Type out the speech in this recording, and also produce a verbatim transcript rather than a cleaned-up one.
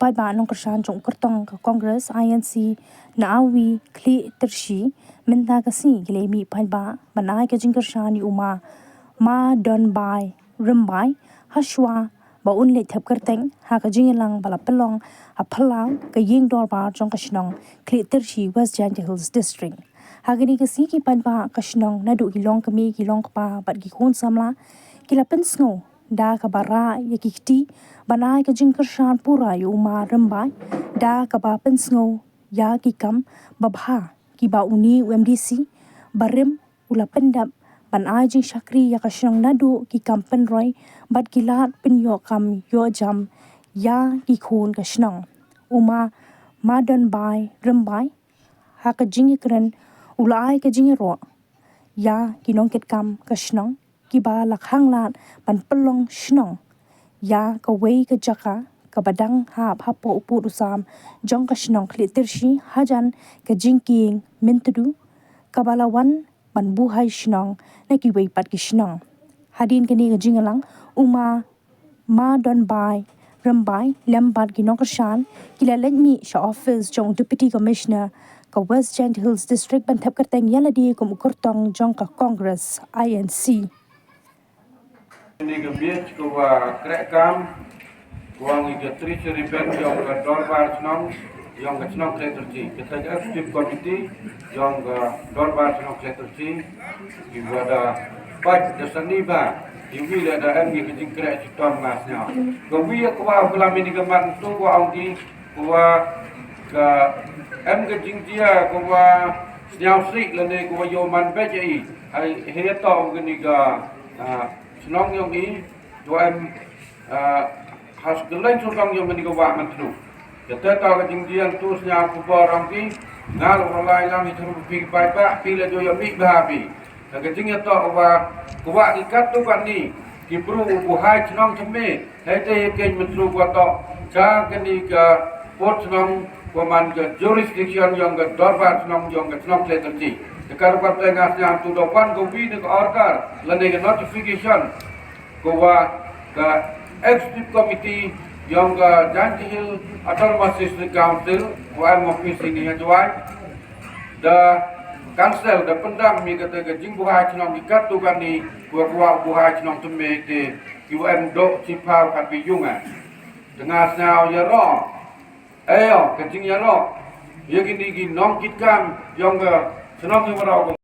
paidbah nongkyrshan jong u kyrtong ka Congress I N C na Awi Khlieh Tyrshi mynta ka sngi ki la mih paidbah ban ai ka jingkyrshan ïa u Ma Madonbai Rymbai hashwa ba un leit thep kyrteng ha ka jingïalang ba la pynlong ha phyllaw ka ïing dorbar jong ka shnong Khlieh Tyrshi, West Jaintia Hills District. Ha kane ka sngi ki paidbah ka shnong naduh ki longkmie, ki longkpa bad ki khun samla ki la pynsngew da kaba rah ïa ki kti ban ai ka jingkyrshan pura ïa u Ma Rymbai da kaba pynsngew ïa ki kam babha kiba une u M D C barim u la pyndep ban ai jingshakri ïa ka shnong naduh ki kam pynroi bad ki lad pynïoh kam ïoh jam ïa ki khun ka shnong. U Ma Madonbai Rymbai ha ka jingïakren u la ai ka jingïaroh ïa ki nongkitkam ka shnong kiba la khanglad ban pynlong shnong ïa kawei ka jaka kaba dang hap hapoh u pud u sam jong ka shnong Khlieh Tyrshi hajan ka jingkieng Myntdu kaba la wan ban buhai shnong na kiwei pat ki shnong. Hadien kane ka jingïalang u Ma Madonbai Rymbai lem bad ki nongkyrshan ki la leit mih sha office jong u Deputy Commissioner ka West Jaintia Hills District ban thep kyrteng ïa lade kum u kyrtong jong ka Congress I N C. Kane ka miet ka wa kreh kam ka wa ngi ka treasury bench jong ka dorbar shnong jong ka shnong Khlieh Tyrshi, ka executive committee jong ka dorbar shnong Khlieh Tyrshi, ki wa da pait da sani ba ki wi la da em ngi ka jingkreh chitom nga sñiaw. Ka wi ka wa ka la mini ka mat tu ka wa ong ki ka wa ka em ka jingjia ka wa sñiaw sih lane ka wa yoh man beit i. Hai he to ka ni ka, ah, shnong yong i, to em, ah, has ka leng shnong yong ka ni ka wa man tu. Ka te to ka jingjia tu sñiaw ku ba rong ki, nga lo lai lang i tru pi bai ba, pi la jo ya mi ba pi. Ka jingïatoh wa ka wa ki katto katne ki bru u buhai chnong thymme, hei te hei keiñ myntdu wa toh cha kani ka pud chnong wa man ka jurisdiction yong ka dorbar chnong yong ka chnong Khlieh Tyrshi. Te ka rupan te nga sñiaw tu da wan ka wi ne ka order lane ka notification ka wa ka executive committee yong ka Jaintia Hills Autonomous District Council wa M O P C ni ha Jowai. Da cancel, da pyndam ïa kata ka jingbuhai chnong ki katto katne, wa ka wa buhai chnong thymme te ki wa em doh chiphaw katbi yung eh. Te nga sñiaw ïaroh, ayo ka jingïaroh ïa kini ki nongkitkam yong ka chnong Hynñiewmraw.